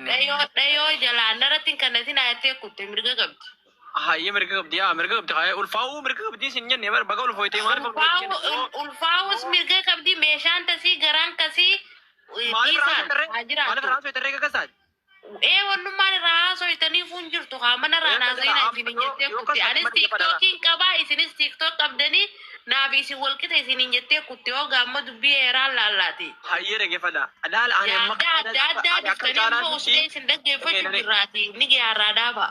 Kanne. Dhayoo dhayoo jalaan narratti hin kannatin ayattee kutte mirga qabdi. Hayyee, mirga qabdi, yaa mirga qabdi, hayyee ulfaa'uu mirga qabdi sin jenne bar. Baga ulfooytee maaliif Ulfaa'u ulfaa'us mirga qabdi. Meeshaan tasii garaan kasii maaliif dhiisaan raasuu tarree haa maaliif jiraattu. raasuu tarree kakkasaati? Ee, wannummaan irraa haasoytaniif hin jirtu haa mana irraa naasayina isinin jettee kutte. Anis TikTokiin qabaa, isinis TikTok qabdanii, naaf isin walqixa isinin jettee kutte. Yoo gaamma dubbii heeraan laallaati. Hayyee, dhaggeeffadha. Laal, ani amma Yaada adda addaa ani akka dhuftanii amma caalaatti usnee isin dhaggeeffachuu jirraati ni gaarraa dhaaba.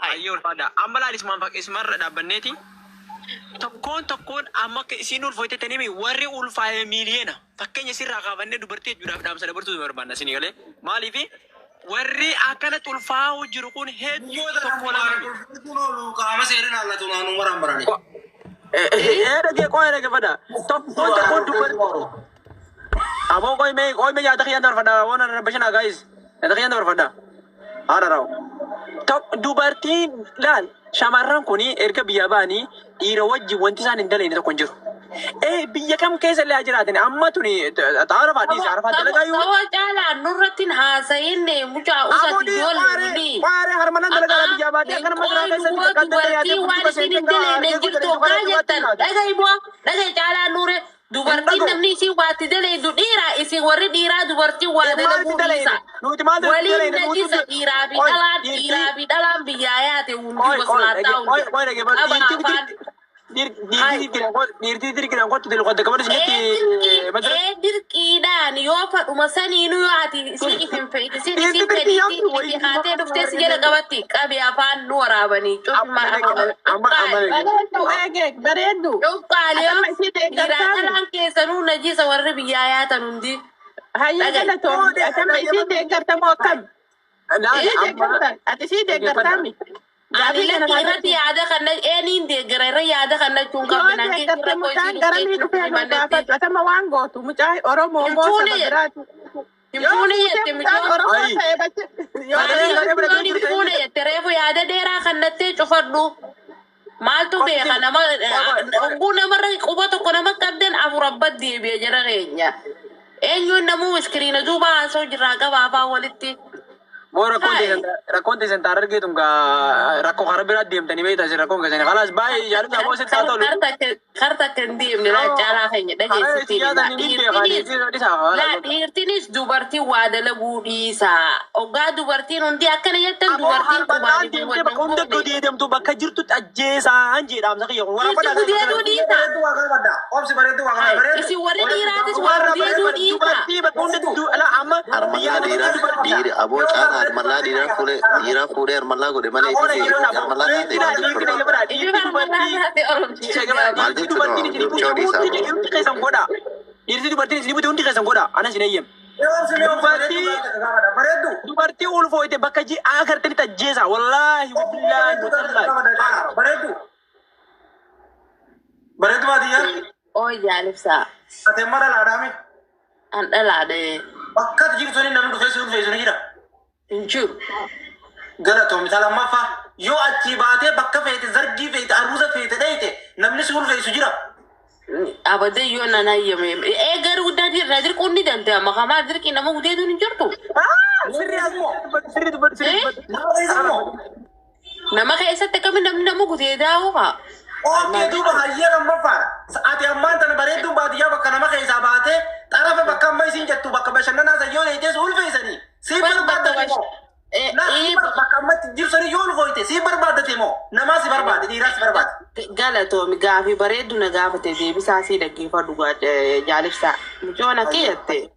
Hayyee, ulfaadha. Amma laal, isumaan isumarra dhaabbanneeti. Tokkoon tokkoon amma akka isiin ulfooytetanii warri ulfaa'e miiliyoona fakkeenya sirraa kaafannee dubartii jechuudhaaf dhaamsa dabarsuu barbaanna isinii galee. Maaliifi warri akkanatti ulfaa'uu jiru kun hedduu, tokko lama miti. Kun oolu qaama seerri laallatu naannoo maraan barani. Ee, dhagee qo'ee dhaggeeffadha. Tokkoon tokkoon dubartii. Aboo, qo'ee mee qo'ee mee, yaada kiyyaan dabarfadha. Aboon bashanaa guys. Yaada kiyyaan dabarfadha. Haadha raa'u. Dubartiin laal, shamarran kun erga biyyaa ba'anii dhiira wajjin wanti isaan hin dalagne tokko hin jiru. Ee, biyya kam keessa illee haa jiraatan, amma tuni arafaa dhiise, arafaa dalagaa yoo. Sababa caalaa nurratti hin haasayin, mucaa Aboo usati ijoollee waaree ni. waaree, harmalaan dalagaa biyyaa baatee akka nama biraa keessatti bakka adda addaa yaadee Dubartii waan bultii isin hin daleenne hin jirtu hoggaa jettan, dhaga'i bu'aa, dhaga'i caalaa nuure, dubartiin namni isin waatti daleedu dhiira. Isin warri dhiiraa dubartiin waa dalaguu dhiisa. Nuti maal Waliin dalagne? najisa dhiiraa fi dhalaan, dhiiraa fi dhalaan biyyaa yaate hundi waslaataa hundi. Qaba afaan. Dhiirtii dirqidhaan kottu dilqotte qabadu isinitti. Ee, dirqiidhaan yoo fadhuma saniinuu yoo ati isin ifin feeti isin Dhiirti isin dirqii fedhiitiin yaamtu itti wayii. haatee dhuftee si jala qabatti qabi afaan nu waraabanii cufmaa afaan. Amma amma Bareeddu, eegee bareeddu. Cuqqaalee. Atama isii Dhiiraa deeggartaami. dhalaan keessanuu najisa, warri biyyaa yaatan hundi. Hayyee, Dhaga'i. galatoom. Atama isii deeggartamoo akkam? Isii deeggarta. Ati isii deeggartaami. Ani Gaafii kana lakki irratti gaafadhu. yaada kana eeniin deeggara irra yaada kana jechuun Yoo qabdan hanqee deeggarte rakkoo mucaan isiin garamii dhuftee dhufee nu himannetti. gaafadhu. Atama waan gootu mucaa Oromoo Hin moo saba fuune biraati? hin Yoo fuune fuutee jette mucaan micoon. Oromoo Ayi. ta'e bache. Yoo Sagalee deeggarte Micoon hin fuune jette, reefu yaada dheeraa kannattee cufadhu. Maaltu beeka, nama hogguu namarra quba tokko nama qabdan afur abbat deebi'e jara keenya. Eenyuun namuu iskiriina duuba haasa'u jirraa qaba afaan walitti. Moo rakkoon Hai. teessan, rakkoon teessan taara argeetum gaa, rakkoo karaa biraa deemtanii beektaa isin rakkoon keessanii. Kalaas, baay'ee jaalladha, aboo sitti haa tolu. Karta akka hin deemne laa, caalaa keenya Karaa dhageessittiin isin hima. yaadanii ni beekaa. Dhiirtinis Dhiisaa. laa, dhiirtinis dubartiin waa dalaguu dhiisaa. Hoggaa dubartiin hundi akkana jettan Aboo, dubartiin harbataan qubaanii fi deemtee wal bakka hunda hin goone. deemtu, bakka jirtutti ajjeesaan jedhaamsa kiyya kun. Dhiirti Waraabadhaa. gudeeduu dhiisaa. Bareedduu waa gaafadha. Obsi, bareedduu waa gaafadha. Bareedduu. Isin warri dhiiraatis waa gudeeduu dhiisaa. Dubartii bakka hundatti amma Harmallaa dhiiraa dhiira aboo caala harmallaa dhiiraa fuudhee, dhiiraa fuudhee harmallaa godhe malee ifi harmallaa taate maal jechuudha? Ifi farmallaa taate oromticha gaafa. Maal jechuudha? Mucoo dhiisaa aboo. Hundi keessan godha. Dhiirti dubartiin isin bute hundi keessan godha. Anas hin eeyyam. Obsi mee, obsi, bareedduu gaafadha. Bareedduu. Dubartii ulfooyte bakka ji agartanitti ajjeesa. Wallaahi, wabillaahi, watallaahi. Bareedduu. Bareedduu baadiyyaa. Oo, jaalibsaa. Ati amma dhalaadhaami. An dhalaadhe. Bakka ati jirtu suni namni dhufee si ulfeessu ni jira. Hin jiru. Galatoomi. Lammaffaa, yoo achii baatee bakka feete, zargii feete, aruuza feete dheeyte, namni si ulfeessu jira. Abadee yoo nan hayyame. Ee, garuu na dirquun ni danda'ama. Kamaa dirqii nama gudeeduun hin jirtu. Sirrii dubbadhu, sirrii dubbadhu, sirrii dubbadhu. Nama keessa immoo. Nama keessatti akkamiin namni nama gudeedaa hoo? Okay, duuba hayyee, lammaffaadha. Ati ammaan tana bareedduun baadiyyaa bakka nama keessaa baatee xarafa bakka amma isin jettu bakka bashannanaa san yoo dheeytes ulfeessanii si barbaaddate moo? Bakka ammatti jirsanii yoo ulfooyte si barbaaddate moo? Namaa si barbaade, dhiiraa si barbaade. Galatoomi, gaafii bareeddu na gaafate, deebisaa sii dhaggeeffadhu jaalibsaa. Mucoon akka jette,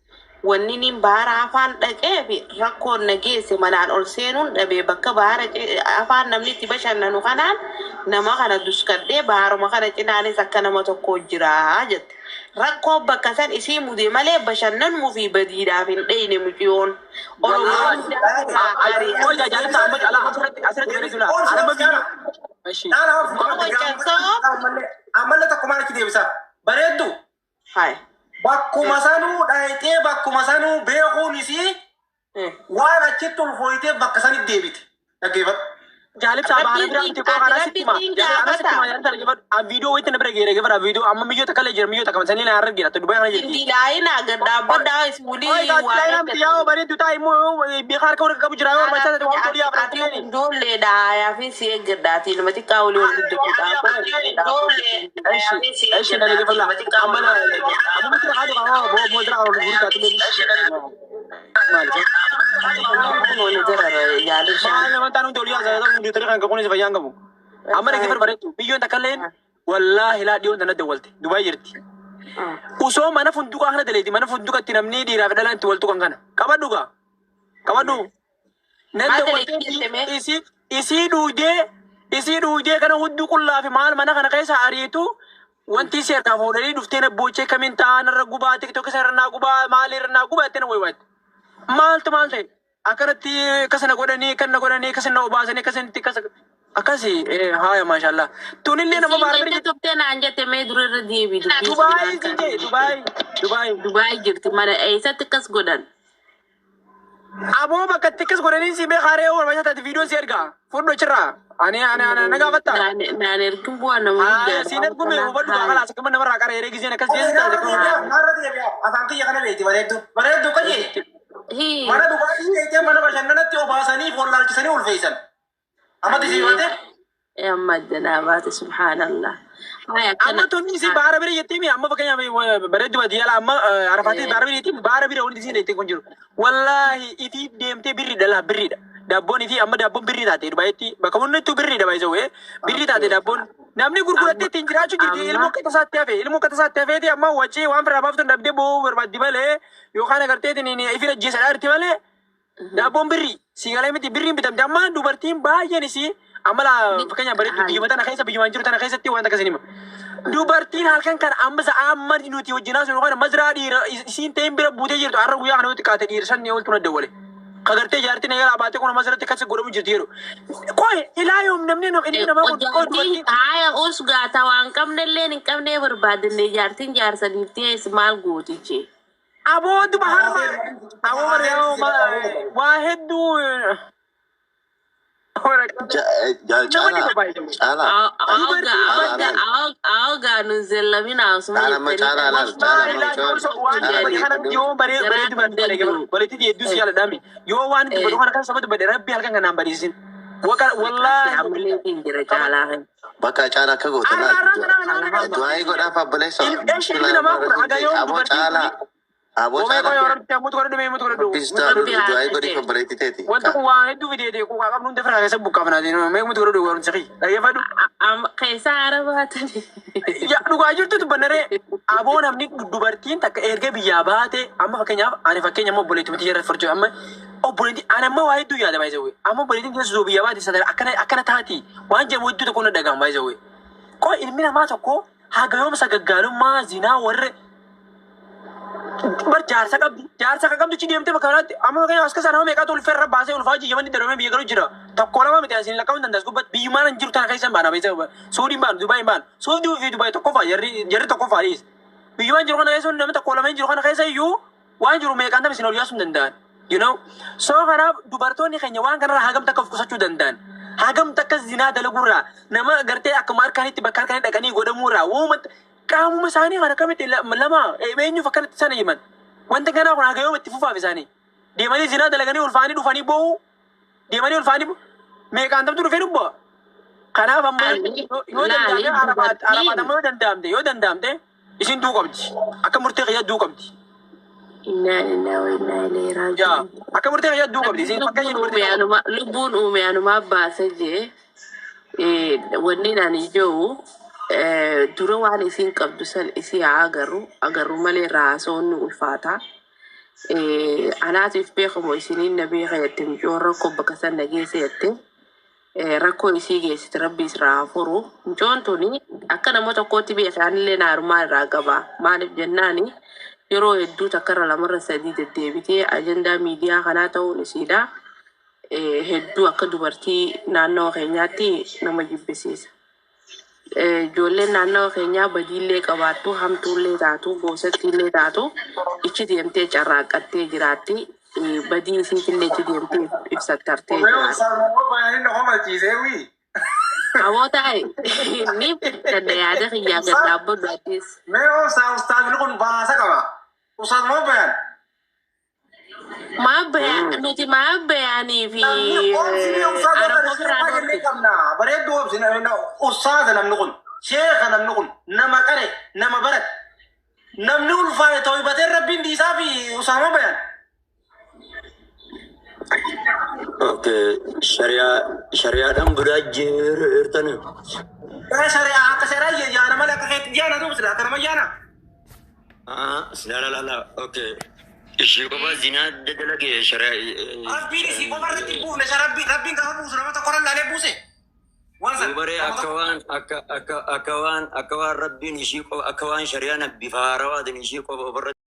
wanni niin baara afaan dhaqee fi rakkoon na geesse manaan ol seenuun dhabee, bakka baara afaan namni itti bashannanu kanaan nama kana duskadhee baaruma kana cinaanis akka nama tokko jira jette. Rakkoo bakka san isii mude malee bashannanuu fi badiidhaaf hin dheyne muciyoon. Oromoon Qoy, jaalibsaa, amma asirratti asirratti bareedu laa. Anama viidiyoo. Eshi. Ammallee tokko maal achi deebisa? Bareeddu. Hai. Bakkuma sanuu dhayitee, bakkuma sanuu beekuun isii waan achitti ulfooyitee bakka sanitti deebite. Dhaggeeffadhu. Jaalibsaa baara biraa miti koo karaa sitti hima. Karaa sitti hima jaalibsaa dhaggeeffadhu. An viidiyoo wayitti na bira geere gafara viidiyoo amma miyyoo takka illee jira miyyoo takka sanii na argira Dubai kana jirti. Dilaayina gadhaabbadhaa wulii Oye, waa taatila miti yaa bareeddu taa'e immoo beekaa harka warra qabu jira yoo barbaachisaa ta'e waan tolii Ati afran ijoolleedha hayaa si eeggadhaati ilma xiqqaa olii ol guddatu. Eshi, eshi na dhaggeeffadha. Amma na amma miti haadha qaba boo boo dira ol gurguru taatile. Maali? Maal nama taanu tolii haasa ta'u tarii kan qabuunis fayyaan qabu. Amma dhaggeeffadhu bareeddu biyyoon takka illeen wallaahi laa dhiyoon tana dawwalte Dubaay jirti. Osoo mana funduqaa kana daleeti mana funduqatti namni dhiiraa fi dhalaan itti wal tuqan kana qabadhu gaa qabadhu. Nan Maal dawwaltee daleetti jette mee? isii dhuudee isii dhuudee kana hudduu qullaa fi maal mana kana keessa ariitu wanti isii harkaa fuudhanii dhuftee na boochee kamiin ta'an irra gubaa tiktookii isa irra naa gubaa maal irra naa gubaa jettee na wayiwaatti. Maaltu maal ta'e akkanatti akkasana godhanii akkana godhanii akkasana na obaasanii akkasanitti akkas akkasi haaya maashaallah. Tunillee nama Isiin baara bira jette jirti. turte naan jette mee dura irra deebi dubbii Dubaay siin jee Dubaay Dubaay. Dubaay jirti mana eessatti akkas godhan. Aboo bakka itti akkas godhanii si beekaa haree barbaachisaa taate viidiyoon si ergaa fudhu achirraa ani ani ani na gaafatta. Naan ergin bu'aa nama Haa siin ergume hubadhu gaa kalaas akkuma namarraa qara yeree giseen akkas jeessi taate. Narra deebi'a. Afaan kiyya kana beekti bareeddu. Bareeddu qayyee. Mana dhugaatii beektee mana bashannanatti obaasanii wallaalchisanii ulfeessan. Ammatti si himate. Amma addanaa baate subhaanallah. Haya Amma akkana. tonni si baara bira jettee mi amma fakkeenyaaf bareeddu baadiyyaa amma arafaatee baara bira jettee baara bira wanti isiin jettee kun jiru. Wallaahi ifiif deemtee birriidha laa birriidha. Daabboon ifii amma daabboon birrii taate Dubaayitti bakka hundattuu birriidha baay'isawee birrii taate daabboon. Namni gurgurattee ittiin jiraachuu jirti ilmoo akka tasaatti hafe ilmoo akka tasaatti hafeeti amma wacee waan firaa baaftu dhabdee boo'uu barbaaddi malee yookaan agarteetiin ifin ajjeesadhaa jirti malee daabboon birrii siigalee miti birriin bitamte amma dubartiin baay'een isii amma laa fakkeenyaaf bareeddu biyyuma tana keessa biyyumaan jiru tana keessatti waan akkas hima. Dubartiin halkan kana amma sa'a amma nuti wajjin haasofnu kana mazraa dhiira isiin ta'in bira buutee jirtu har'a guyyaa kana nuti qaate dhiira shan oltu na dawwale. Kagartee jaartiin eegala baatee kun masratti akkas godhamu jirti yeroo. Qoy ilaa yoom namni inni namaa kun qoy Jaartiin dubartiin haya us gaata waan qabnellee hin qabnee barbaadne jaartiin jaarsa dhiiftee maal gootichi. Aboo duba harma aboo barreeffama waa hedduu. Nama Caalaa dhiba baay'ee. caalaa Awgaa nun zellamina osuma Caalaa amma caalaa laal caalaa amma Waan caalaa kanatti yoo bareedu bareedu hedduu si jaaladhaami. Yoo waan dubbatu kana kan sabatu bade rabbi halkan kanaan bariisin. Wallaahi. Ammallee hin jira caalaa kan. Bakka caalaa akka goote Arra arra laal. kana kana kana. Du'aa'ii godhaaf obboleessa. Ilmi namaa kun haga yoom Aboo dubartiin caalaa. Aboo Oomee qoy caalaa. oromti ammutu godhadhu mee mutu godhadhu. Du'aa'ii godhiif obboleettii teeti. Wanti kun waan hedduu fideete kuukaa qabnu hunda firaa keessa buqqaafnaati. Mee mutu godhadhu barumsa kiyya. Dhaggeeffadhu. Keessaa haara baatanii. Ya dhugaa jirtu dubbannaree aboo namni dubartiin takka erga biyyaa baate amma fakkeenyaaf ani fakkeenya amma obboleettii miti irratti furchuu amma obboleettii ani amma waa hedduu yaada baay'ee zawwee amma obboleettiin keessa osoo biyyaa baate sadara akkana akkana taati waan jedhamu hedduu tokko na dhaga'ama baay'ee zawwee. Qoy ilmi namaa tokko haga yoom sagaggaalummaa zinaa warra bar jaarsa qabdi jaarsa kan qabdu chi deemtee bakka biraatti amma fakkeenyaaf as keessaa nama meeqaatu ulfeerra baasee ulfaa jiyyamanni darabamee biyya galuu jira tokko lama miti asiin lakkaa'uu hin dandeessu gubbatti biyyumaan hin jiru tana keessa hin baana beeksisa suudiin baanu Dubaay hin baanu suudii fi Dubaay tokkoffaa jarri jarri tokkoffaa dhiis biyyumaan jiru kana keessa namni tokko lama hin jiru kana keessa iyyuu waan jiru meeqaan nama isin ol yaasuu hin danda'an you know so kanaaf dubartoonni keenya waan kanarraa hagam takka of qusachuu danda'an hagam takka zinaa dalaguurraa nama gartee akkuma harkaanitti bakka harkaanii dhaqanii godhamuurraa wooma qaamuma isaanii kan akkamitti lama eenyuuf akkanatti sana himan wanta kanaa kun haga yoom itti fufaaf isaanii deemanii zinaa dalaganii ulfaanii dhufanii boo'u deemanii ulfaanii meeqaan tamtu dhufee dhubba kanaaf ammoo yoo Laali danda'amte arafaat dubartiin ammoo yoo danda'amte yoo danda'amte isin duu qabdi akka murtee kiyyaa duu qabdi Innaa innaa wa innaa ilayhi yaa raaji'uun. akka murtee kiyyaa duu qabdi isin fakkeenya Lubbuun dubartii uume anuma lubbuun uume anumaa baasa jee wanni ani jiru dura waan isiin qabdu san isii haa agarru agarru malee raasoon nu ulfaata. Anaatiif beekamu isiniin na beeka jette mucoon rakkoo bakka san na geesse jette. Rakkoo isii geessite rabbi israa haa furu. Mucoon tuni akka nama tokkootti beekanillee naarumaa irraa qaba. Maaliif jennaani yeroo hedduu takkarra lamarra sadii deddeebitee ajandaa miidiyaa kanaa ta'uun isiidha. Hedduu akka dubartii naannoo keenyaatti nama jibbisiisa. Ijoolleen naannoo keenyaa badiillee qabaattu, hamtuullee taatu, goosattiillee taatu, ichi deemtee carraaqqattee jiraatti. Badii isiitillee itti deemtee ibsattartee Mee jira. ustaazuma bayaaniin na komalchiisee wii. Aboo taa'e ni dadda yaada kiyyaa gad dhaabbadhu addees. Mee obsaa ustaazni kun baasa qaba. Ustaazuma bayaan. Maa bayaan nuti maa bayaanii fi Namni obsini ustaaza araboo kana biraa sirraa jennee dhoorkite. qabna. Bareedduu obsini ustaaza namni kun. Sheeka namni kun. Nama qare nama barate. Namni ulfaa'e tooybatee rabbiin dhiisaa fi ustaazuma bayaan. Okay, shari'aa shari'aadhaan bulaa jirtani. Shari'aa akka shari'aa yaana malee akka keetti yaana duuba sila akka nama yaana. Ah, la la la, okay. Ishii qofa zinaa dalage shari'aa. Rabbiin isii qofa irratti hin buufne rabbiin rabbiin gaafa buusu nama tokko irra laalee buuse. Waan sana. Dubaree akka waan akka akka akka waan akka waan rabbiin ishii qofa akka waan shari'aan bifa haarawaatiin ishii qofa ofirra